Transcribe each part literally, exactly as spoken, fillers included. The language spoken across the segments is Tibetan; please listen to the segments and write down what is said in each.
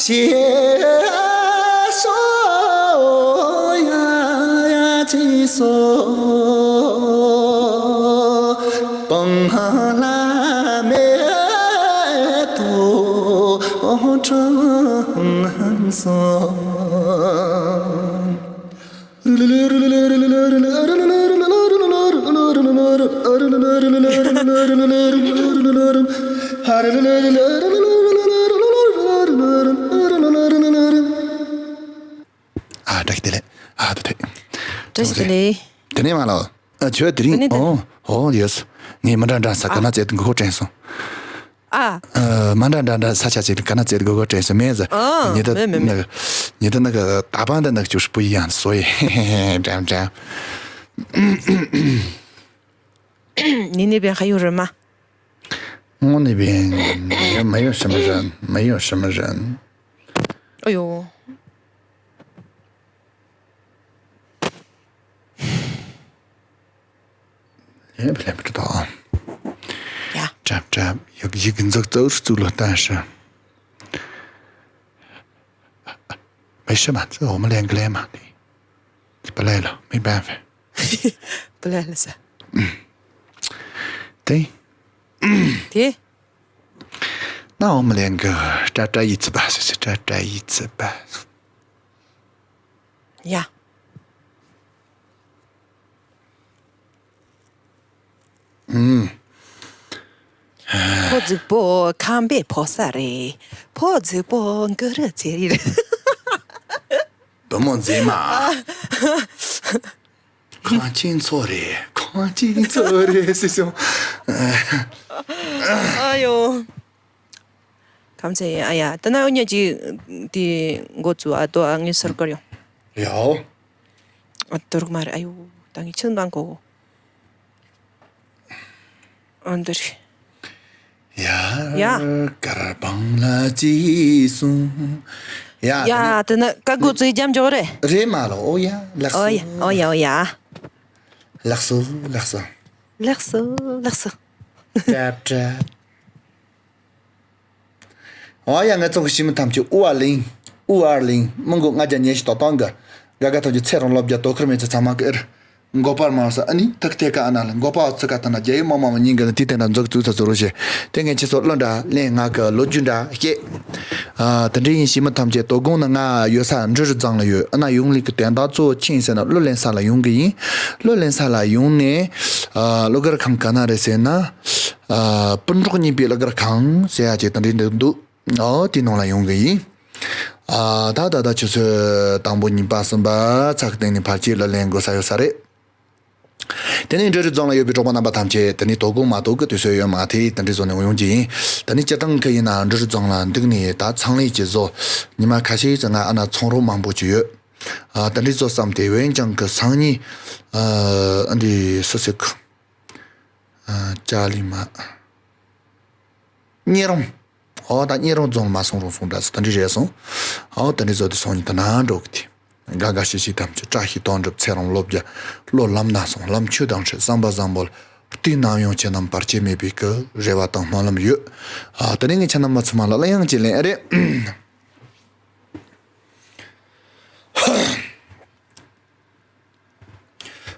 ཅེས་སོ། ཡ་ཡ་ཅེས་སོ། པང་ལ་མེ་ཏོག་ཁྲང་སོང་། ཨ་བཀྲ་ཤིས་བདེ་ལེགས། ཨ་ད་ཐེ། བཀྲ་ཤིས་བདེ་ལེགས། དེ་ནས་མ་ལ། ཨ་ཁྱོད་དེ་རིང་། དེ་ནས་དེ། ཨོ་ཨོ་ཡེས། ངས་མི་འདྲ་འདྲ་ས་ག་ན་བཙལ་དུ་མགོ་སྐོར་དྲན་སོང་། ཨ། ཨ་མ་འདྲ་འདྲ་འདྲ་ས་ཆ་ཅིག་ག་ན་བཙལ་དུ་མགོ་སྐོར་དྲན་སོང་མེད་ཟེར། ཨ་ཉི་ད་མེད་མེད་མེད། ནག་ཉི་ད་ནག་ད་པང་ད་ནག་ཅུ་སྤུ་ཡང་སོ་ཡེ། འགྲམ་འགྲམ། ནི་ནི་བེན་ཧ་ཡོ་རེ་མ། ངོ་ནི་བེན། མ་ཡོ་ཤ་མ་རན། མ་ཡོ་ཤ་མ་རན། ཨ་ཡོ། ལེབ་ལེབ་ཏུ་དོ། ཡ། ཀྲབ་ཀྲབ་ཡག་ཡིག་འཛུགས་གཙོ་བོར་བཙུགས་ལོ་ལྟ་ཞིང་། མི་ཤི་མ་ཚོ་འོ་མ་ལེན་གི་ལེན་མ་དེ། པ་ལེ་ལ་མི་བན་ཧྥེ། པ་ལེ་ལ་ས། དེ། དེ། ན་འོ་མ་ལེན་གི་ཀྲ་ཀྲ་ཡི་ཚི་པ་སི་སི་ཀྲ་ཀྲ་ཡི་ཚི་པ། ཡ། ཨུམ། ཕོ་རྫིག་པོ་ཁམས་པའི་ཕོ་གསར་རེད། ཕོ་རྫིག་པོ་གུ་རུ་ཚེ་རིང་རེད། བུ་མོ་མཛེས་མ། ཁང་ཆེན་མཚོ་རེད། ཁང་ཆེན་མཚོ་རེད་ཟེར་སོང་། ཨ་ཡོ། ཁམས་ཚན་ཨ་ཡ། ད་ན་འུ་གཉིས་ཀྱི་དེ་འགོ་བཙུགས་ཨ་དོ་ཨ་ངའི་སར་ཀར་ཡོང་། ཡའོ། ཨ་དོ་རུག་མ་རེད། ཨ་ཡོ། ད་ངའི་ཆུ་འདང་གོ། ཨ་འདི་རེད། ཡ། ཡ། གར་བང་ལ་ཅི་སོང་། ཡ། ཡ་དེ་ནས་དེ་ན་ཀ་ཀུ་ཙི་རྒྱམ་འཇོག་རེད། རེད་མ་ལོ། ཨོ་ཡ་ལགས་སོ། ཨོ་ཡ་ཨོ་ཡ་ཨོ་ཡ། ལགས་སོ་ལགས་སོ། ལགས་སོ་ལགས་སོ། ཀྲབ་ཀྲབ། ཨོ་ཡ། ངའི་ཚོགས་ཀྱི་ཞི་མི་ཐམས་ཅད་དབུ་བ་ལིང་། དབུ་བ་ལིང་། མི་མགོ་ལྔ་བརྒྱ་ཉི་ཤུ་དོ་སྟོང་གི། དགའ་དགའ་ཐམས་ཅད་ཚེ་རིང་ལོ་བརྒྱ། དོ་ཁུར་མེད་ཚེ་ཚང་མ་གི་ཨེར། མགོ་པར་མང་ས་ཨ་ནི་ཐག་ཐེ་ཀ་ཨ་ན་ལ་མགོ་པ་ཚི་ཀ་ཐ་ན་རྒྱ་ཡི་མ་མ་མ་ཉིན་གི་ནི་དེ་དེ་འདྲ་འཛུགས་བཙུགས་ཚ་ཚོ་རོ་ཞེ། དེ་ངས་ཁྱེད་ཚོ་གླུ་འདྲ་ལེན་ང་གི་ལོ་རྒྱུས་འདྲ་སྐད། ཨ་དེ་འདྲ་ཡིན། ཞི་མི་ཐམས་ཅད་དོ་དགོང་ན་ང་ཡོད་ས་འབྲི་རུ་རྫོང་ལ་ཡོད། ཨ་ན་ཡོང་ལི་གི་དན་ད་གཙོ་བོ་ཆིང་ཟེར་ན་གླུ་ལེན་ས་ལ་ཡོང་གི་ཡིན། གླུ་ལེན་ས་ལ་ཡོང་ནས་ཨ་གླུ་གར་ཁང་ག་ན་རེད་ཟེར་ན། ཨ་སྤུན་གྲོགས་གཉིས་པའི་གླུ་གར་ཁང་ཟེར་ཡ་ཅིག་དེ་འདྲ་འདུག་ཨོ་དེ་ནང་ལ་ཡོང་གི་ཡིན། ཨ་ད་ད་ད་ཆུ་ཚོད་དང་པོ་གཉིས་པ་གསུམ་པ་ཚག་སྟེང་ནས་ཕལ་ཆེར་གླུ་ལེན་དགོས་ས་ཡོད་ས་རེད། དེ་ནས་འབྲི་རུ་རྫོང་ལ་ཡོད་པའི་གྲོགས་པོ་རྣམ་པ་ཐམས་ཅད་དེ་ནས་དོ་དགོང་མ་གཏོགས་ཀྱི་དུས་ཚོད་ཡོད་མ་རེད། དེ་འདྲ་བཟོ་ནས་ཡོང་གི་ཡིན། དེ་ནས་སྤྱིར་བཏང་གི་ཡིན་ན་འབྲི་རུ་རྫོང་ལ་འདུག་ནས་ད་ཚང་ལས་ཀྱི་བཟོ་ཉི་མ་ཁ་ཤས་ཙམ་ང་ཨ་ན་ཚོང་རོགས་མང་པོ་ཅིག་ཡོད། ཨ་དེ་འདྲ་བཟོ་བསམ་སྟེ་འོན་ཀྱང་གི་སང་ཉིན་ཨ་འདི་སུ་སི་ཁུ། ཅཱ་ལི་མ། གཉན་རོང་། ཨོ་ད་གཉན་རོང་རྫོང་མ་སོང་རུང་སོང་འདྲ་ས་ད་འདྲི་རེད་སོང་། ཨོ་ད་འདྲི་བཟོ་དུ་སོང་ཉིན་ད་ན་འགྲོ་གི་དེ། དགའ་དགའ་ཤི་ཤི་ཐམས་ཅད་བཀྲ་ཤིས་དོན་འགྲུབ་ཚེ་རིང་ལོ་བརྒྱ། བློ་ལམ་སྣ་སོང་ལམ་ཆོས་དང་འཕྲད་བསམ་པ་བཟང་པོ་ལ་བསྟུན་ནམ་ཡང་ཁྱེད་རྣམས་བར་ཆད་མེད་པའི་སྐུ་རེ་བ་དང་སྨོན་ལམ་ཡོད། ཨ་ད་ནི་ངས་ཁྱེད་རྣམ་པ་ཚང་མ་ལ་གླུ་དབྱངས་ཅིག་ལེན་ཨེ་རེད།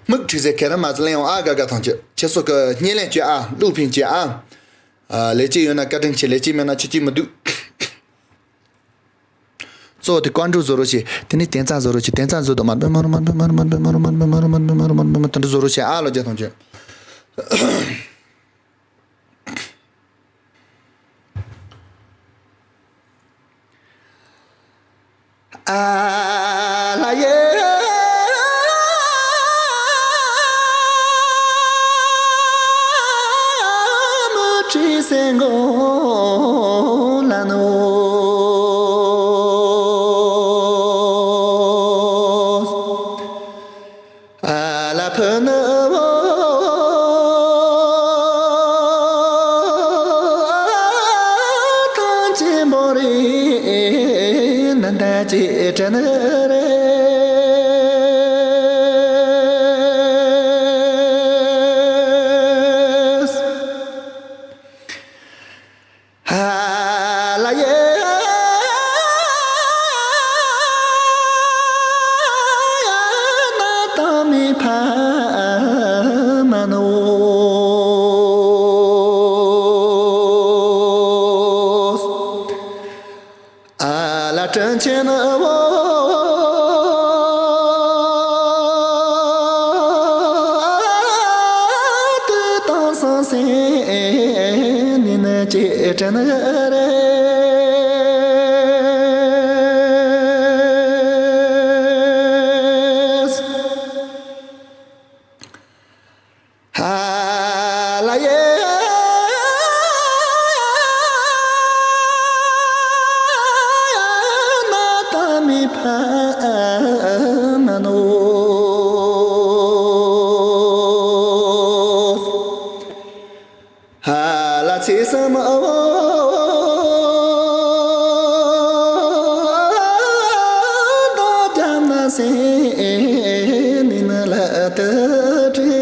མིག་ཁྲིག་ཟེར་ཁེ་ར་མ་ཟེར་ལེན་ཡོང་ཨ་དགའ་དགའ་ཐང་ཆེ་ཁྱེད་ཚོ་གི་བརྙན་ལེན་བྱོས་ཨ་གླུ་ཕིན་བྱོས་ཨ། ཨ་ལས་ཅི་ཡོད་ན་བཀའ་དྲིན་ཆེ། ལས་ཅི་མེད་ན་ཆི་ཅི་མི་འདུག་གཙོ་བོ་དེ་ཀོན་ཀྲུ་བཟོ་རོགས་བྱེད། དེ་ནི་དན་རྩ་བཟོ་རོགས་བྱེད། དན་རྩ་བཟོ་དུ་མ་དེ་འདྲ་བཟོ་རོགས་བྱེད་ཨ་ལོ་རྒྱ་ཐང་ཆེ། ཨ་ལ་ཡེ། མུ་ཁྲི་སེང་གོ་ལ་ནོ། ཨ་ལ་ཕུ་ནུ་བོ། ཐང་ཆེན་པོ་རེད་ན་ད་ཅི་དྲན་ནི་རེད། ཨ་ལ་ཡེ། ཨ་ལ་དྲིན་ཆེན་ནི་བོ། ཨ་དུ་དང་སང་སེ་ནི་ནི་ཅི་དྲན་རེ། ཧ་ལ་ཡེ་ན་ད་མི་ཕ་མ་ནོ། ཧ་ལ་ཚེ་སམ་འོ་ད་རྒྱ་མ་སེ་ནི་ནི་ལ་ད་དྲེ།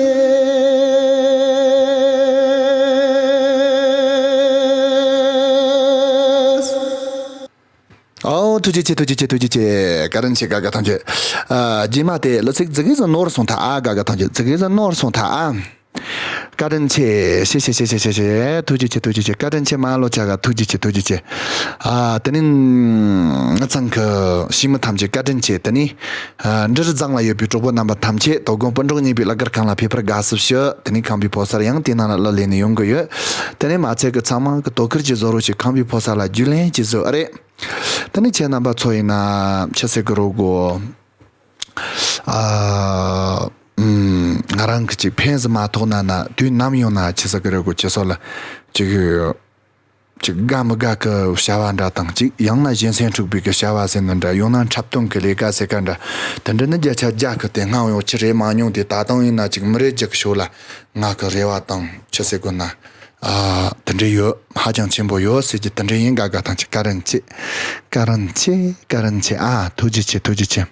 ཨོ་ཐུགས་རྗེ་ཆེ། ཐུགས་རྗེ་ཆེ། ཐུགས་རྗེ་ཆེ། བཀའ་དྲིན་ཆེ། དགའ་དགའ་ཐམས་ཅད། ཨ་རྗེས་མ་དེ་ལ་ཚིག་ཙི་གེ་ཟིག་ནོར་སོང་ཐལ་ཨ། དགའ་དགའ་ཐམས་ཅད་ཙི་གེ་ཟིག་ནོར་སོང་ཐལ་ཨ། བཀའ་དྲིན་ཆེ། ཤེ་ཤེ་ཤེ་ཤེ་ཤེ། ཐུགས་རྗེ་ཆེ། ཐུགས་རྗེ་ཆེ། བཀའ་དྲིན་ཆེ། མ་ལོ་ཅག་ག་ཐུགས་རྗེ་ཆེ། ཐུགས་རྗེ་ཆེ། ཨ་དེ་ནི་ང་ཚང་གི་ཤི་མི་ཐམས་ཅད་བཀའ་དྲིན་ཆེ། དེ་ནི་ཨ་འབྲི་རུ་རྫོང་ལ་ཡོད་པའི་གྲོགས་པོ་རྣམ་པ་ཐམས་ཅད་དོ་དགོང་སྤུན་གྲོགས་གཉིས་པའི་ལག་སྒར་ཁང་ལ་ཕེབས་པར་དགའ་བསུ་ཞུ། དེ་ནི་ཁམས་པའི་ཕོ་གསར་ཡང་དེ་ནང་ལ་གླུ་ལེན་ནས་ཡོང་གི་ཡོད། དེ་ནི་མ་ཚད་གི་ཚང་མ་གི་དོ་ཁུར་གྱི་བཟོ་རོགས་ཞིག་ཁམས་པའི་ཕོ་གསར་ལ་རྒྱུས་ལོན་གྱི་བཟོ་ཨ་རེད། དེ་ནི་ཁྱེད་རྣམ་པ་ཚོ་ཡིན་ན་ཆི་ཟེར་གི་རོ་གོ། ཨ་ཨུམ། ང་རང་གི་ཅིག་ཕན་ཟིག་མ་ཐོགས་ན་ན་དུས་ནམ་ཡོང་ན་ཆི་ཟེར་གི་རེད་གོ། ཁྱེད་ཚོ་ལ་ཅིག་ཅིག་དགའ་མི་དགའ་གི་བྱ་བ་འདྲ་དང་ཅིག་ཡང་ན་གཞན་སེམས་འཁྲུག་པའི་གི་བྱ་བ་ཟེར་ནི་འདྲ། ཡང་ན་འཁྲབ་སྟོན་གི་ལས་ཀ་ཟེར་ག་འདྲ། དེ་འདྲ་ནི་བརྒྱ་ཆ་བརྒྱ་གི་དེ་སྔ་ཡོང་ཆི་རེད་མ་མྱོང་དེ་ད་དུང་ཡིན་ན་ཅིག་མི་རེད་ཅིག་ཤོག་ལ་ང་གི་རེ་བ་དང་ཆི་ཟེར་དགོས་ན། ཨ་དེ་འདྲ་ཡོད། ཧ་ཅང་ཆེན་པོ་ཡོད་ཟེར་གྱི་དེ་འདྲ་ཡིན། དགའ་དགའ་ཐམས་ཅད་བཀའ་དྲིན་ཆེ། བཀའ་དྲིན་ཆེ། བཀའ་དྲིན་ཆེ། ཨ་ཐུགས་རྗེ་ཆེ། ཐུགས་རྗེ་ཆེ།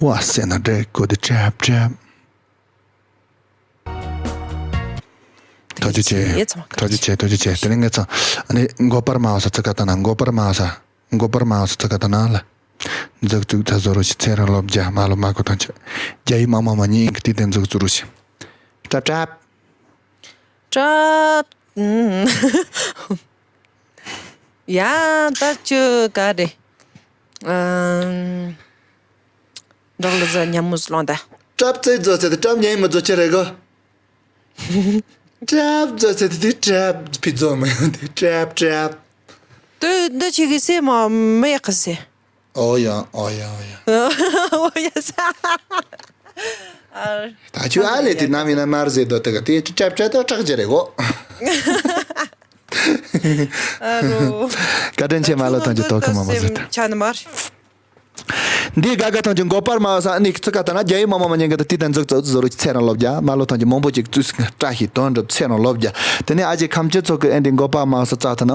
ཝ་ཟེར་ན་འདྲ་གོ་དེ་ཀྲབ་ཀྲབ། ཐུགས་རྗེ་ཆེ། ཐུགས་རྗེ་ཆེ། ཐུགས་རྗེ་ཆེ། དེ་ནི་ངེད་ཚང་ཨ་ནི་མགོ་པར་མ་བ་ས་ཚིག་ཁ་ད་ན་མགོ་པར་མ་བ་ས། མགོ་པར་མ་བ་ས་ཚིག་ཁ་ད་ན་ལ། འཛུགས་བཙུགས་ད་བཟོ་རོགས་ཞིག་ཚེ་རིང་ལོ་བརྒྱ་མ་ལོ་མ་གོ་ཐང་ཆད། རྒྱ་ཡིག་མ་མ་མ་ཉིན་གི་དུས་དེ་འཛུགས་བཙུགས་རོགས་ཞིག་ཀྲབ་ཀྲབ། ཀྲབ། ཨུམ། ཡ་ད་ཅི་ག་རེ། ཨམ། འབྲོག་ལ་ཟ་ཉམས་མོ་སློང་ད། ཀྲབ་ཙེ་ཛོ་ཙེ་དེ་ཀྲབ་ཉན་མི་ཛོ་ཅི་རེད་གོ། ཀྲབ་ཛོ་ཙེ་དེ་དེ་ཀྲབ་ཕི་ཛོ་མི་ཡོང་དེ་ཀྲབ་ཀྲབ། དུ་འདི་ཆི་གི་སེ་མ་མི་ཡག་གི་སེ། ཨོ་ཡ་ཨོ་ཡ་ཨོ་ཡ། ཨོ་ཡ་ས། ཨ། ད་ཁྱོད་ཨ་ལེ་དེ་ནམ་ཡིན་ན་མར་ཟེར་དོ་དེ་ག་དེ་ཀྲབ་ཀྲབ་དེ་སྐྲག་རྒྱུ་རེད་གོ། ཨ་རོ། བཀའ་དྲིན་ཆེ། མ་ལོ་ཐང་ཅི་ཏོ་ཁ་མ་མ་ཟེར་ད། ཆ་ནི་མར། འདི་དགའ་དགའ་ཐང་ཅི་མགོ་པར་མ་བ་ས་ཨ་ནི་ཚིག་ཁ་ད་ན་རྒྱ་ཡིག་མ་མ་མ་ཉན་གི་ད་དེ་དང་འཛུགས་བཙུགས་བཟོ་རུ་ཚེ་རིང་ལོ་བརྒྱ། མ་ལོ་ཐང་ཅི་མང་པོ་ཅིག་བཙུགས་བཀྲ་ཤིས་དོན་འགྲུབ་ཚེ་རིང་ལོ་བརྒྱ། དེ་ནས་ཨ་ཅེ་ཁམས་སྤྱི་ཚོགས་ཀྱི་ཨེ་འདི་མགོ་པར་མ་བ་ས་རྩ་ཐ་ན་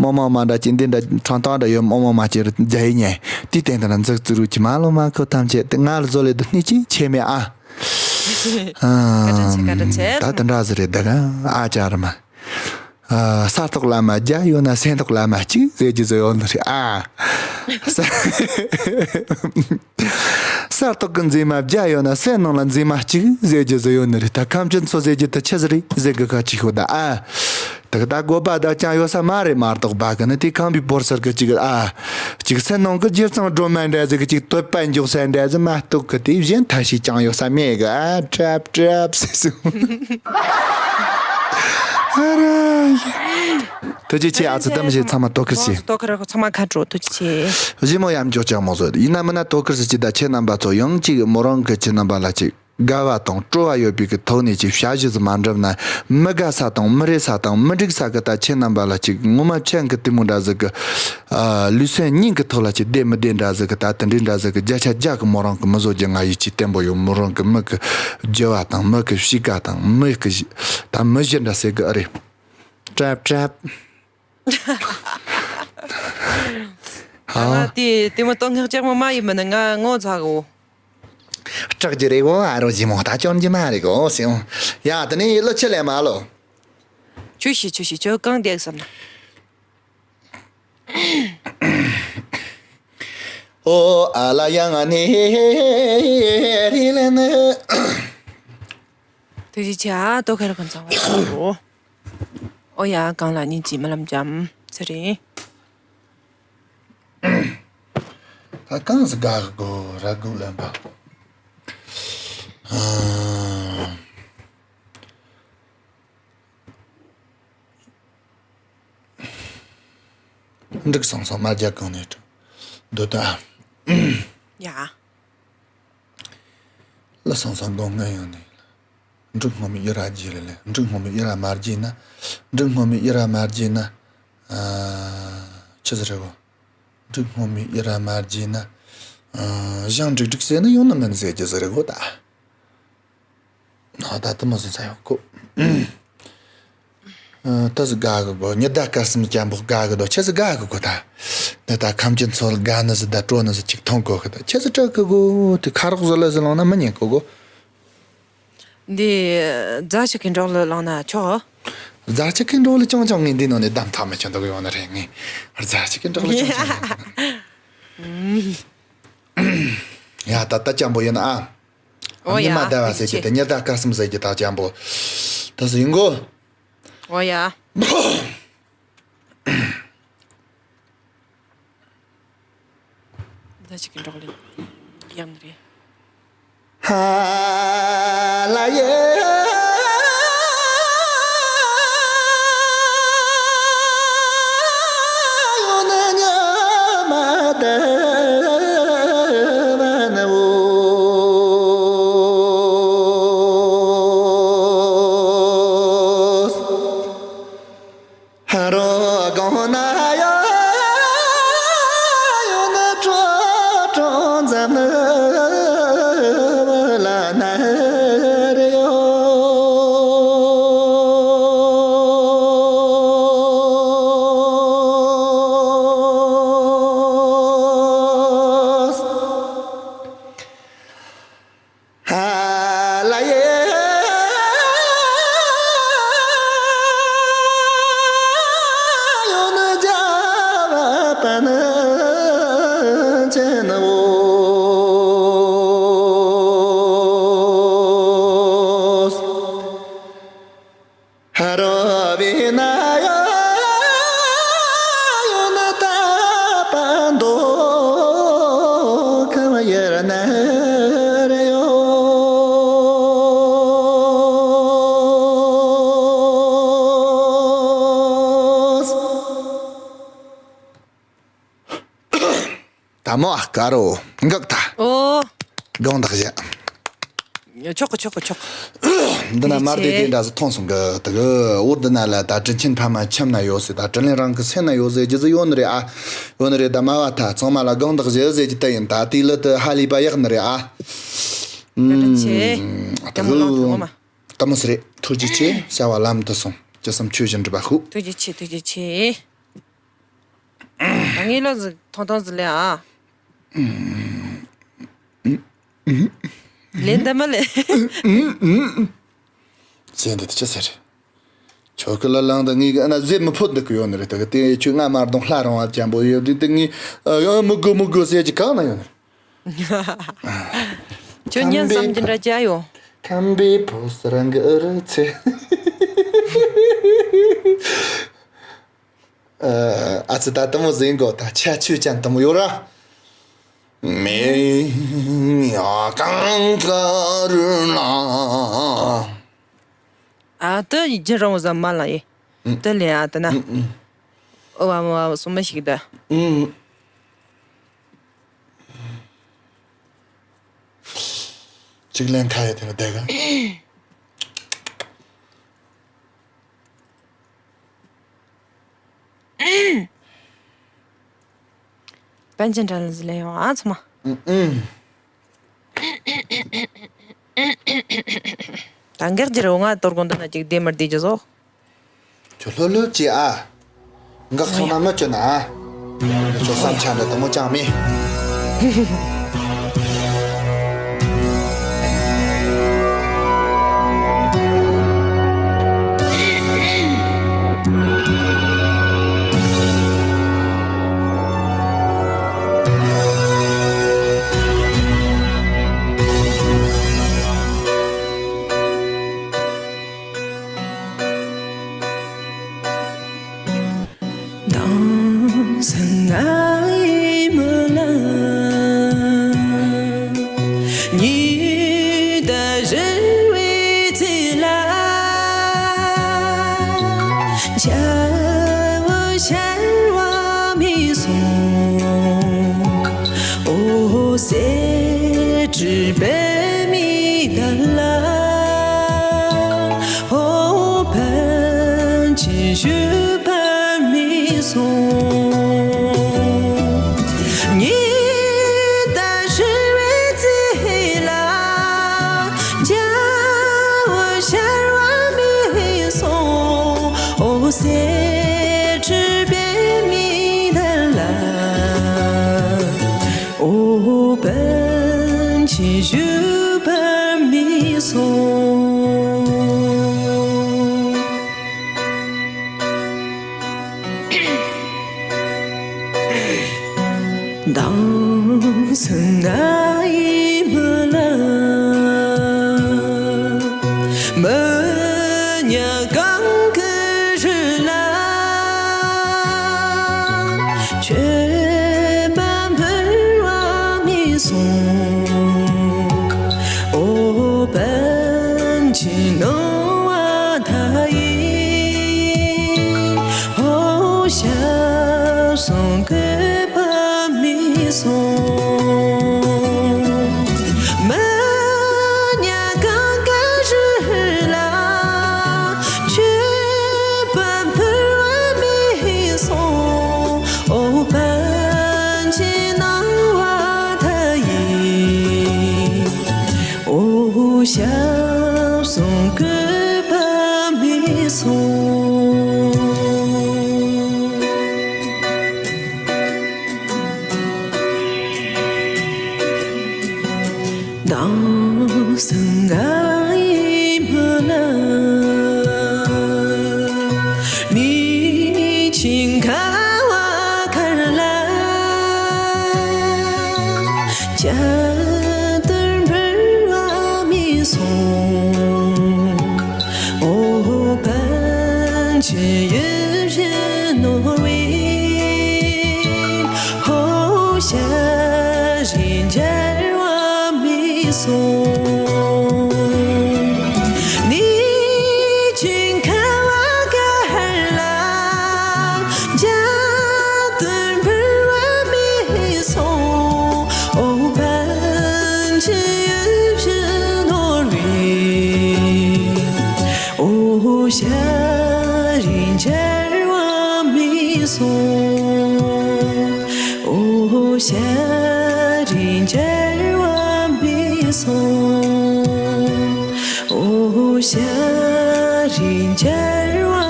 མོ་མ་མ་འདྲ་ཅི་འདི་འདྲ་ཁྲང་ཐང་འདྲ་ཡོད། མོ་མ་མ་ཅི་རྒྱ་ཡིག་ཉན་དེ་སྟེང་དང་འཛུགས་བཙུགས་རུ་ཅི་མ་ལོ་མ་ཁོ་ཐམས་ཅད་དེ་ང་ལ་བཟོ་ལེ་དུ་སྣེ་ཅི་ཆེ་མེད་ཨ། བཀའ་དྲིན་ཆེ། བཀའ་དྲིན་ཆེ། ད་དེ་འདྲ་ཟེར་རེད་ད་ག་ཨ་ཅག་ར་མ། ཨ། ས་ཐོག་ལ་མ་བརྒྱ་ཡོད་ན་སེམས་ཐོག་ལ་མ་གཅིག་ཟེར་རྒྱུ་ཟེར་ཡོད་ནི་རེད་ཨ། ས་ས་ཐོག་གི་མཛེས་མ་བརྒྱ་ཡོད་ན་སེམས་ནང་ལ་མཛེས་མ་གཅིག་ཟེར་རྒྱུ་ཟེར་ཡོད་ནི་རེད། ད་ཁམས་ཅན་ཚོ་ཟེར་རྒྱུ་ད་ཆི་ཟིག་རེད་ཟེར་གི་ཁ་ཅིག་ཤོད་ད་ཨ། ད་གི་ད་དགོས་པ་ད་ཅང་ཡོད་ས་མ་རེད། མ་གཏོགས་པ་གི་ནི་དེ་ཁམས་པའི་བོར་སར་གི་ཅིག་ཨ། ཅིག་སེམས་ནང་གི་རྒྱུ་གཙང་སྒྲོལ་མ་འདྲ་ཟིག་གི་ཅིག་བསྟོད་པ་འཇོག་ས་འདྲ་ཟིག་མ་གཏོགས་གི་དེ་གཞན་ཐ་ཤི་ཅང་ཡོད་ས་མེད་གི་ཨ། ཀྲབ་ཀྲབ་ཟེར་སོང་། ཨ་ར། ཐུགས་རྗེ་ཆེ། ཨ་ཙི་དམ་ཞིག་ཚང་མ་དོ་ཁུར་བྱེད། དོ་ཁུར་ཚང་མ་ཁ་དྲོ་ཐུགས་རྗེ་ཆེ། གཞི་མོ་ཡམ་འཇོག་ཅག་མོ་ཟོ་ཡིན་ན་མིན་ན་དོ་ཁུར་ཟེར་གྱི་ད་ཁྱེད་རྣམ་པ་ཚོ་ཡང་གཅིག་མོ་རང་གི་ཁྱེད་རྣམ་པ་ལ་གཅིག་དགའ་བ་དང་སྤྲོ་བ་ཡོད་པའི་གི་ཐོག་ནས་ཅིག་བྱ་གཞི་ཟིག་མ་འགྲུབ་ན་མི་དགའ་ས་དང་མི་རེ་ས་དང་མི་འགྲིག་ས་གི་ད་ཁྱེད་རྣམ་པ་ལ་ཅིག་ངོ་མ་ཆང་གི་གཏི་མུག་འདྲ་ཟིག་གི་ཨ་ལུས་སེམས་གཉིས་ཀྱི་ཐོག་ལ་ཅིག་བདེ་མི་བདེ་འདྲ་ཟིག་གི་ད་དེ་འདྲའི་འདྲ་ཟིག་གི་བརྒྱ་ཆ་བརྒྱ་གི་མོ་རང་གི་མི་བཟོ་རྒྱུ་ང་ཡིད་ཆེས་བརྟན་པོ་ཡོད། མོ་རང་གི་མི་གི་རྒྱུ་བ་དང་མི་གི་གཤིས་ཀ་དང་མི་གི་ད་མི་གཞི་འདྲ་ཟེར་གི་ཨ་རེད། ཀྲབ་ཀྲབ། ཨ་ང་དེ་དེ་མོ་སྟོད་ངག་ལྕགས་མོ་མ་ཡིན་མིན་ནི་ང་ངོ་ཚ་གོ། སྐྲག་རྒྱུ་རེད་གོ། ཨ་རོ་ཞི་མོ་ད་སྐྱོན་གྱི་མ་རེད་གོ་ཟེར། ཡ་དེ་ནས་གླུ་ཆི་ལས་མ་ལོ། ཆུ་ཤི་ཆུ་ཤི་ཆུ་གང་བསྡད་བསམ་ན། ཨོ་ཨ་ལ་ཡང་ཨ་ནི་རི་ལ་ནི། ཐུགས་རྗེ་ཆེ་ཨ། ཏོ་ཁེར་ཁོན་ཚང་བ་ཚང་རོ། ཨོ་ཡ། གང་ལ་ཉིན་གཅིག་རྨི་ལམ་འཇམ་ཚེ་རིང་། ད་གང་ཟིག་དགའ་གི་གོ་ར་གུ་ལན་པ། འགྲིག་སོང་སོང་། མ་རྒྱ་གང་ནས་འགྲོ་འདོད་ད། ཡ། ལ་སོང་སོང་དགོང་ང་ཡོང་ནས། འབྲུག་སྔོན་མོའི་ཡུ་ར་རྒྱས་ལ་ལེ། འབྲུག་སྔོན་མོའི་ཡུ་ར་མ་རྒྱས་ན། འབྲུག་སྔོན་མོའི་ཡུ་ར་མ་རྒྱས་ན། ཨ། ཆི་ཟིག་རེད་གོ། འབྲུག་སྔོན་མོའི་ཡུ་ར་མ་རྒྱས་ན། ཨ། ཞང་འབྲུག་འབྲུག་ཟེར་ན་ཡོང་ནི་མིན་ཟེར་རྒྱུ་ཟིག་རེད་གོ་ད། ཨ། ད་དེ་མོ་ཟིག་ས་ཡོང་གོ། ཨ། ད་ཟིག་དགའ་གི་གོ། ཉི་ཟླ་སྐར་གསུམ་སྐྱ་འབོག་དགའ་གི་དོ། ཆི་ཟིག་དགའ་གི་གོ་ད། འདི་ད་ཁམས་ཀྱི་ཚོ་ལ་དགའ་ནི་ཟིག་ད་སྤྲོ་ནི་ཟིག་ཅིག་མཐོང་གོ་གི་ད། ཆི་ཟིག་སྤྲད་གི་གོ། དེ་ཁ་རོག་ཟིག་ལ་ཟིག་ལངས་ན་མི་ཉན་གོ་གོ། འདི་རྫ་ཆུ་ཁའི་འབྲོག་ལ་ལངས་ན་ཆོག་རྫ་ཆུ་ཁའི་འབྲོག་ལ་ཅང་ཅང་ངས་འདི་ནང་ནས་གདམ་ཐག་མི་ཆོད་འདུག་ཡོང་ནི་རེད། ངས་རྫ་ཆུ་ཁའི་འབྲོག་ལ་ཅང་ཅང་ཡོང་ནི། ཡ། ད་ལྟ་སྐྱ་འབོག་ཡིན་ཨ། ཨོ་ཡ། ཉི་མ་ཟླ་བ་ཟེར་གྱི་ད་ཉི་ཟླ་སྐར་གསུམ་ཟེར་གྱི་ད་སྐྱ་འབོག་ད་ཟིག་ཡིན་གོ། ཨོ་ཡ། ད་ཅིག་གི་འབྲོག་ལས་ཡག་ནི་རེད། ཧ་ལ་ཡེ། ཡོད་ན་ཉི་མ་ཟླ་བ་ན་འོ། ཧ་རོ་གང་ན་ཡ་ཡོད་ན་ཀྲོ་ཀྲོ་འཛམ་ལ་ན་རེ་ཡོད། ཧ་ལ་ཡེ། ཡོད་ན་རྒྱ་བ་པ་ན་ཅན་ནོ། ཧ་རོ་བི་ན་ཡ་ཡོད་ན་ད་པ་མདོ་ཁམས་ཡར་ན་རེ་ཡོད། ད་མོ་ཨ་ཀ་རོ་འགག་ད། ཨོ། དགོངས་དག་ཞུ། ཆོག་གི་ཆོག་གི་ཆོག་གི། འདི་ན་མར་དེ་དེ་འདྲ་ཟིག་མཐོང་སོང་གི་དེ་གི་འོ། འདི་ན་ལ་ད་དྲིན་ཆེན་ཕ་མ་ཁྱིམ་ན་ཡོད་ཟེར། ད་དྲིན་ལན་རང་གི་སེམས་ན་ཡོད་ཟེར་རྒྱུ་ཟིག་ཡོད་ནི་རེད་ཨ། ཡོད་ནི་རེད། ད་མ་བ་ད་ཚང་མ་ལ་དགོངས་དག་ཞུ་ཟེར་རྒྱུ་དེ་ཡིན། ད་དེ་ལི་དུ་ཧ་ལས་པ་ཡག་ནི་རེད་ཨ། བཀའ་དྲིན་ཆེ། ཨ། ད་ད་མོ་ལོ་ཐུག་མ། ད་མོ་སི་རེད། ཐུགས་རྗེ་ཆེ། བྱ་བ་ལམ་དུ་སོང་། ཅི་བསམ་ཆོས་བཞིན་འགྲུབ་པ་ཤོག་ཐུགས་རྗེ་ཆེ། ཐུགས་རྗེ་ཆེ། ད་ངའི་ལོ་ཟིག་ཐོང་ཐོང་ཟིག་ལེ་ཨ། ལེ་འདི་མ་ལེ། ཟེར་འདི་དེ་ཅི་ཟེར། ཆོ་གི་ལ་ལང་ད་ངའི་གི་ཨ་ན་ཟེར་མི་ཕོད་འདུག་གི་ཡོད་ནི་རེད། ད་གི་དེ་ཁྱོད་ང་མར་གདོང་ལྷ་རང་བ་ཅན་པོ་ཡོད་དུས་དེ་ངའི་ཨ་ཡང་མི་དགོས་མི་དགོས་ཟེར་གྱི་གང་ན་ཡོད་ནི་རེད། ཁྱོད་ཉན་བསམ་གྱི་འདྲ་ཅི་ཡོད། ཁམས་པའི་ཕོ་སར་གི་ཨུ་རུ་ཚེ། ཨ་ཙི་ད་དེ་མོ་ཟིག་གོ། ད་ཆ་ཆོས་ཅན་དེ་མོ་ཡོད་ར། མེ་ཡ་གང་ག་རུ་ན། ཨ་ཏི་ཡི་རྒྱུ་རང་བཟང་མ་ལ་ཡེ། ཨུ། ཏི་ལེ་ཨ་ཏི་ན། ཨུ་ཨུ། ཨོ་བ་མོ་བ་སོ་མ་ཞིག་ད། ཨུ། གཅིག་ལན་ཁ་ཡ་དེ་ལ་དེ་ག། པཎ་ཆེན་དྲ་ལ་ཟི་ལེ་ཡོང་ཨ་ཚང་མ། ཨུ་ཨུ། ད་འགག་རྒྱུ་རེད། ང་དོར་དགོང་དུ་ན་ཅིག་བདེ་མར་བདེ་རྒྱུ་བཟོ། ཁྱོད་ལྷོད་ལྷོད་ཅེས་ཨ། འགག་སོང་ན་མི་སྐྱོན་ཨ། ཁྱོད་བསམ་འཆར་འདི་དུ་མོ་ཅང་མེད། དྭངས་སང་ང་ཡི་མི་ལ། ཉི་ཟླ་ཞིག་བའི་ཚེ་ལ། བྱ་བ་ཤར་བ་མི་སོང་། འོ་གསེར་བྲིས་པའི་མི་དག་ལ། འོ་བན་ཆེན་ཞུ་བར་མི་སོང་། ཉི་ཟླ་ཞིག་བའི་ཚེ་ལ། བྱ་བ་ཤར་བ་མི་སོང་། འོ་གསེར་བྲིས་པའི་མི་དག་ལ། འོ་བན་ཆེན་ཞུ་བར་མི་སོང་། དྭངས་སང་ང་ཡི་མི་ལ། མི་ཉག་གང་གི་རི་ལ། མཆོད་པ་འབུལ་བ་མི་སོང་། འོ་བན་ཆེན་སྣང་བ་མཐའ་ཡས། འོ་ཞབས་ཟུང་བཀོད་པ་མི་སོང་། མི་ཉག་གང་གི་རི་ལ། མཆོད་པ་འབུལ་བ་མི་སོང་། འོ་བན་ཆེན་སྣང་བ་མཐའ་ཡས། འོ་ཞབས་ཟུང་བཀོད་པ་མི་སོང་། དྭངས་སང་ང་ཡི་མི་ལ། མི་ཆེན་ཁ་བ་མཁར་ལ། བྱ་དུར་འབུལ་བ་མི་སོང་། འོ་བན་ཆེན་ཡིད་བཞིན་ནོར་བུའི། འོ་ཞལ་རས་མཇལ་བ་མི་སོང་། མི་ཆེན་ཁ་བ་མཁར་ལ། བྱ་དུར་འབུལ་བ་མི་སོང་། འོ་བན་ཆེན་ཡིད་བཞིན་ནོར་བུའི། འོ་ཞལ་རས་མཇལ་བ་མི་སོང་། འོ་ཞལ་རས་མཇལ་བ་མི་སོང་། འོ་ཞལ་རས་མཇལ་བ་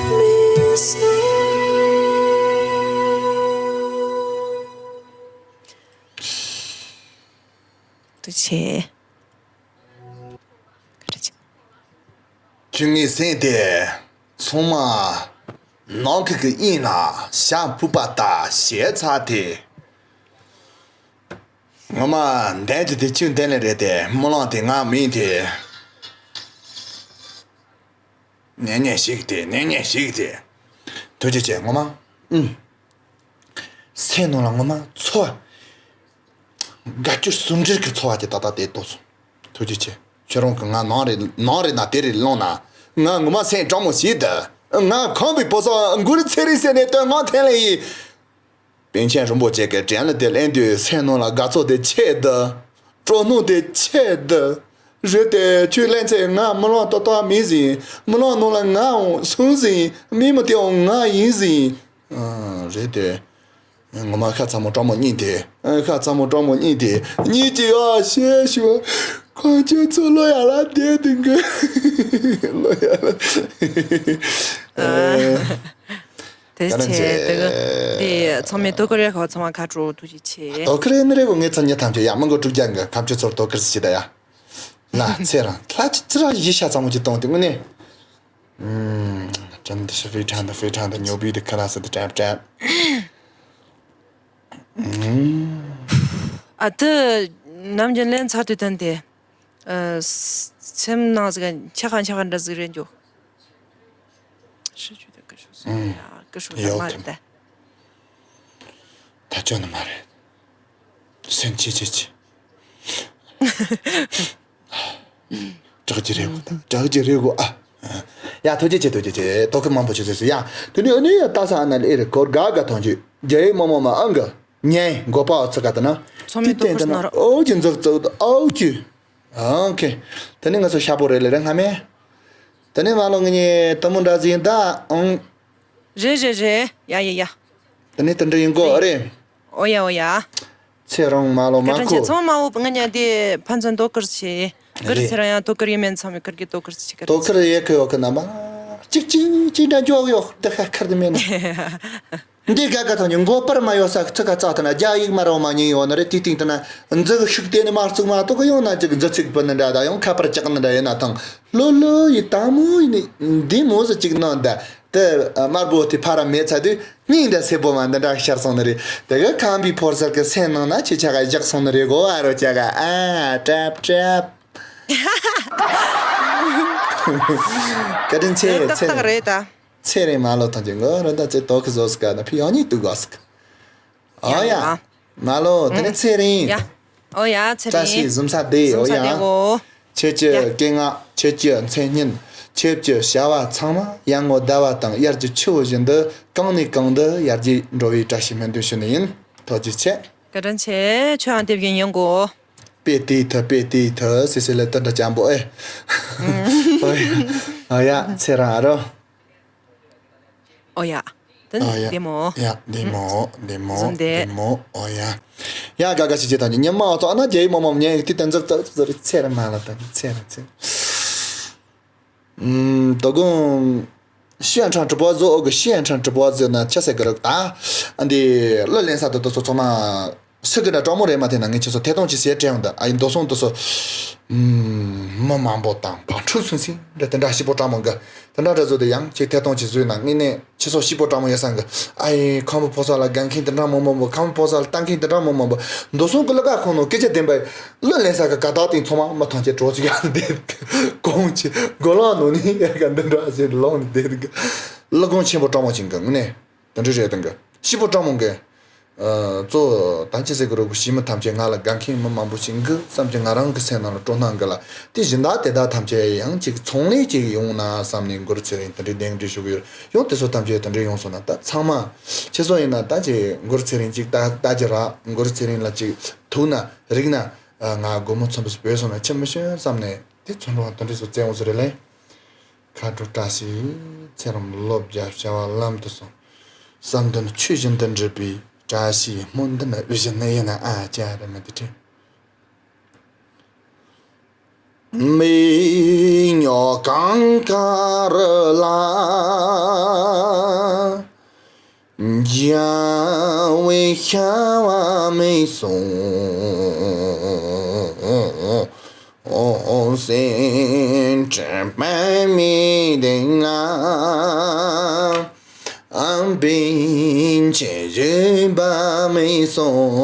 མི་སོང་། ཐུགས་རྗེ་ཆེ། ཁྱོད་ངའི་སེམས་དེ་ཚང་མ་ནང་ཁུལ་གྱི་དབྱིངས་ན་ཞྭ་ཕུབ་པ་ལྟར་ཞེ་ཚ་དེ། ངོ་མ་འདན་གྱི་དེ་ཁྱོད་འདན་ལེ་རེད་དེ། སྨོན་ལམ་དེ་ང་མིན་དེ། ནས་ནས་ཞིག་དེ། ནས་ནས་ཞིག་དེ། ཐུགས་རྗེ་ཆེ་ངོ་མ། ཨུམ། སེམས་ནང་ལ་ངོ་མ་ཚོར་བ། དགའ་སྐྱིད་ཟུང་འབྲེལ་གྱི་ཚོར་བ་དེ་ད་ལྟ་དེ་རྟོགས་སོང་། ཐུགས་རྗེ་ཆེ། ཁྱོད་རང་གིས་ང་ནང་རེ་ནང་རེ་ན་དེ་རེ་བླངས་ན། ང་ངོ་མ་སེམས་དྲང་མོ་ཞིག་འདུག་ང་ཁམས་པའི་བུ་སོགས་མགུར་ཚེ་རིང་ཟེར་ནས་བཏོན། ངག་འཐེན་ལེ་ཡིན། པཎ་ཆེན་རིན་པོ་ཆེ་གི་དྲན་ལ་དེ་ལེན་དུས་སེམས་ནང་ལ་དགའ་ཚོར་དེ་ཆེ་འདུག་སྤྲོ་སྣང་དེ་ཆེ་འདུག་རེད་དེ། ཁྱོད་ལེན་ཚེ་ང་སྨོན་ལམ་ཏོག་ཏོག་མིན་ཟིན། སྨོན་ལམ་ནང་ལ་ངའང་སོང་ཟིན། མི་མི་དེའང་ང་ཡིན་ཟིན། ཨ། རེད་དེ། ངོ་མ་ཤ་ཚ་མོ་སྤྲང་མོ་གཉིས་དེ། ཤ་ཚ་མོ་སྤྲང་མོ་གཉིས་དེ། གཉིས་ཀྱིས་ཨ་ཤེས་ཞུ། ཁོང་ཁྱོད་ཚོ་ལོ་ཡག་ལ་བསྡད་དུས་ཀྱི་ལོ་ཡག་ལ། དེ་ཆེ་དེ་ག་དེ་ཚང་མས་དོ་ཁུར་རེ་ཁ་ཚང་མ་ཁ་དྲོ་ཐུགས་རྗེ་ཆེ། དོ་ཁུར་རེ་ནི་རེ་གོ་ངའི་ཚ་ཉེ་ཐམས་ཅད་ཡ་མི་མགོ་དཀྲུག་རྒྱག་གི་ཁ་མཆུ་ཚོར་དོ་ཁུར་སི་ད་ཡ། ལ་ཚེ་རང་ལྷ་ཅི་ཅི་ར་ཡི་ཤ་ཚ་མོ་ཅི་གཏོང་དེ་དངོས་གནས། ཨུམ། ཅན་དེ་ཤི་ཧྥེ་ཁྲང་དང་ཧྥེ་ཁྲང་དང་ཉོ་བི་དེ་ཁ་ལ་སི་དེ་ཀྲབ་ཀྲབ། ཨུམ། ཨ་ཏི་ནམ་རྒྱུན་ལན་ཚར་དུས་དོན་དེ། ཨ། སེམས་ནང་ཟིག་འཁྱག་ཁ་འཁྱག་ཁ་འདྲ་ཟིག་རེད་འགྱོ། 是觉得歌手是呀，歌手的嘛的。他真的吗人？生气气气。这个几热乎的，这个几热乎啊！ཡ། ཐུགས་རྗེ་ཆེ། ཐུགས་རྗེ་ཆེ། དོ་ཁུར་མང་པོ་བྱེད་ཟེར་སོང་ཡ། དེ་ནས་ཨ་ནི་ཡ་ལྟ་ས་ཨ་ན་ལ་ཨེ་རེད། གོར་དགའ་དགའ་ཐོང་ཆུ་རྒྱ་ཡིག་མོ་མོ་མ་ཨང་གི་ཉན་མགོ་པའོ་ཚིག་ག་དེ་ན། ཚོ་མི་དེ་དོ་ཁུར་ན་རོ། ཨོ་ཅི་འཛག་ཙག་ཏུ་ཨོ་ཅི། ཨོ་ཁེ། དེ་ནས་ང་ཚོ་ཤ་པོ་རེད་ལེ་རེད་སྔ་མེ། དེ་ནས་མ་ལོ་ང་གཉིས་དུ་མོ་འདྲ་ཟིན་ད་ཨང་། རེད་རེད་རེད། ཡ་ཡ་ཡ། དེ་ནས་དེ་འདྲ་ཡིན་གོ་ཨ་རེད། ཨོ་ཡ་ཨོ་ཡ། ཚེ་རིང་མ་ལོ་མ་ཁོ། ཚང་མ་འོ་ང་གཉིས་དེ་ཕན་ཚུན་དོ་ཁུར་བྱེད། གུར་ཚེ་རིང་ཡང་དོ་ཁུར་ཡིན་མིན་ཚང་མའི་ཁུར་གི་དོ་ཁུར་བྱེད་གི། དོ་ཁུར་ཡེ་ཁུ་ཡོ་ཁུ་ན་མ། གཅིག་གཅིག་གཅིག་འདྲ་འཇོག་ཡོ་འདི་ཁ་ཁར་དུ་མེད་ན། འདི་ག་ག་ཐོག་ནས་མགོ་པར་མ་ཡོད་ས་ཚིག་ཁ་ཚག་ཐ་ན་རྒྱ་ཡིག་མ་རོ་མ་ཉན་ཡོད་ན་རེ། དེ་སྟེང་དུ་ན་འཛི་གི་ཤུགས་དེ་ནི་མ་བཙུགས་མ་གཏོགས་ཡོང་ན་ཅིག་འཛི་ཚིག་པུ་ནི་འདྲ་ད་ཡང་ཁ་པར་ཅག་ནི་འདྲ་ཡིན་ན་ཐང་། ལོ་ལོ་ཡི་དང་མོ་ཡིན་ནི་འདི་མོ་ཟི་ཅིག་ནང་ད་དེ་དམར་པོ་དེ་ཕ་ར་མེད་ཚ་དུས་སྙིང་འདྲ་སེ་པོ་མ་འདི་འདྲ་ཤར་སོང་ནི་རེད། དེ་གི་ཁམ་པའི་ཕོར་སར་གི་སེམས་ནང་ན་ཆེ་ཆ་ག་བཞག་སོང་ནི་རེད་གོ་ཨ་རོ་ཅག་ག་ཨ་ཀྲབ་ཀྲབ། བཀའ་དྲིན་ཆེ། ཏག་ཏག་རེད་ད། ཚེ་རིང་མ་ལོ་ཐང་ཅན་གོ་ར་ད་ཚེ་ཏོག་གི་བཟོ་སི་ཀ་ན་ཕི་ཡང་ཉིད་དུ་གོ་སི་ཀ། ཨོ་ཡ། མ་ལོ་དེ་ནི་ཚེ་རིང་། ཡ། ཨོ་ཡ་ཚེ་རིང་། བཀྲ་ཤིས་གཟིམ་ས་བདེ། ཨོ་ཡ། ཁྱེད་ཀྱི་སྐད་ངག་ཁྱེད་ཀྱི་མཚན་སྙན་ཁྱེད་ཀྱི་བྱ་བ་ཚང་མ་ཡར་ངོ་ཟླ་བ་དང་དབྱར་གྱི་ཆུ་བོ་བཞིན་དུ་གང་ནས་གང་དུ་ཡར་རྒྱས་འགྲོ་བའི་བཀྲ་ཤིས་སྨོན་འདུན་ཞུ་ནི་ཡིན། ཐུགས་རྗེ་ཆེ། བཀའ་དྲིན་ཆེ། ཁྱོད་ཡང་དེ་བཞིན་ཡོང་གོ། དཔེ་དེའི་ཐུ་དཔེ་དེའི་ཐུ་སི་སི་ལ་ཏི་འདྲ་ཅན་པོ་ཨེ། ཨོ་ཡ། ཨོ་ཡ། ཚེ་རིང་ཨ་རོ། ཨོ་ཡ། དེ་ཨོ་ཡ། བདེ་མོ། ཡ་བདེ་མོ་བདེ་མོ་བཟུམ་དེ། བདེ་མོ། ཨོ་ཡ། ཡ་ག་ག་ཞིག་བྱེད་དང་ཉི་མ་ཨོ་ཚོ་ཨ་ན་རྒྱ་ཡིག་མོ་མོ་ཉན་ཡིག་དེ་དེ་འཛག་ཙག་ཙག་རེད། ཚེ་རིང་མ་ལ་དང་ཚེ་རིང་ཚེ་རིང་། ཨུམ། དོ་དགོང་ཤི་ཡན་ཁྲང་གྲི་པོ་ཟོ་ཨོ་གི་ཤི་ཡན་ཁྲང་གྲི་པོ་ཟོ་ན་ཆ་སེ་གི་རུག་ད། ཨ་འདི་གླུ་ལེན་ས་དུ་དུ་སོ་ཚོ་མ། སུ་གི་འདྲ་གྲོགས་མོ་རེད་མ་དེ་ན་ངས་ཁྱེད་ཚོ་ཐད་གཏོང་ཅིག་ཟེར་དྲན་འོང་ད། ཨ་ཡིན་མདོ་སོང་དུ་སོ། ཨུམ། མི་མང་པོ་དང་བང་ཕྲུག་སུན་སིན་འདྲ་དེ་འདྲ་ཞིབ་པོ་གྲགས་མོ་འགའ། དེ་འདྲ་འདྲ་བཟོ་དེ་ཡང་ཁྱེད་ཐད་གཏོང་ཅིག་བཟོས་ན་དངོས་གནས་ཁྱེད་ཚོ་ཞིབ་པོ་གྲགས་མོ་ཡོད་ས་འགའ། ཨ་ཡིན་ཁམ་བུ་ཕོ་ས་ལ་དགའ་མཁན་དེ་འདྲ་མོ་མང་པོ། ཁམ་བུ་ཕོ་ས་ལ་ལྟ་མཁན་དེ་འདྲ་མོ་མང་པོ། མདོ་སོང་གི་གླུ་ག་ཁོང་ནོ་སྐད་ཆ་བདེན་པ། གླུ་ལེན་ས་གི་དགའ་རྟགས་སྟེང་ཚང་མ་མི་ཐང་ཆེ་གྲོགས་ཅིག་ཡང་བསྡད་གོང་ཆེ་གོ་ལོག་ནོ་ནི་ཡ་ག་འདི་འདྲ་ཟེར་ལོང་ནི་བསྡད་གི། གླུ་གོང་ཆེན་པོ་གྲགས་མོ་ཅིག་གི་དངོས་གནས། དེ་འདྲ་རེད་དང་གི། ཞིབ་པོ་གྲངས་མང་གི། ཨ། གཙོ་བོ་ད་ཅི་ཟེར་གི་རོ་གི་ཞི་མི་ཐམས་ཅད་ང་ལ་དགའ་མཁན་མི་མང་པོ་ཞིག་འགི་བསམ་གྱི། ང་རང་གི་སེམས་ནང་ལ་སྤྲོ་སྣང་གི་ལ། དེ་བཞིན་དག་དེ་དག་ཐམས་ཅད་ཡང་ཅིག་ཚོང་ལས་ཅིག་ཡོང་ན་བསམ་ནས་མགུར་ཚེ་རིང་དེ་འདྲའི་གདན་འདྲེན་ཞུ་གི་ཡོད། ཡང་དེ་ཚོ་ཐམས་ཅད་དེ་འདྲའི་ཡོང་སོང་ན་ད་ཚང་མ་ཁྱེད་ཚོ་ཡིན་ན་ད་ཅི་མགུར་ཚེ་རིང་ཅིག་ད་ལྟ་ཅི་ར་མགུར་ཚེ་རིང་ལ་ཅིག་ཐུག་ན་རིག་ན། ང་སྒོར་མོ་ཚོན་པོ་ཞིག་བོས་སོང་ན་ཆི་མི་ཤོད་བསམ་ནས་དེ་ཚོན་པོ་དེ་འདྲའི་ཚོ་བཙལ་འོང་ཟེར་རེད་ལེ། མཁའ་འགྲོ་བཀྲ་ཤིས་ཚེ་རིང་བློ་རྒྱ་བྱ་བ་ལམ་དུ་སོང་། བསམ་དོན་ཆོས་བཞིན་དུ་འགྲུབ་པའི་བཀྲ་ཤིས་སྨོན་འདུན་དབུ་བཞི་ནི་ཡིན་ན་ཨ་ཅག་རེ་མི་དེ་དྲན། མི་ཉོ་གང་ག་རུ་ལ། འཇའ་བའི་ཤ་བ་མི་སོང་། སེམས་འཁྲུལ་པ་མི་དེ་ང་། ཨམ་བན་ཆེ་བཞིན་པ་མི་སོང་།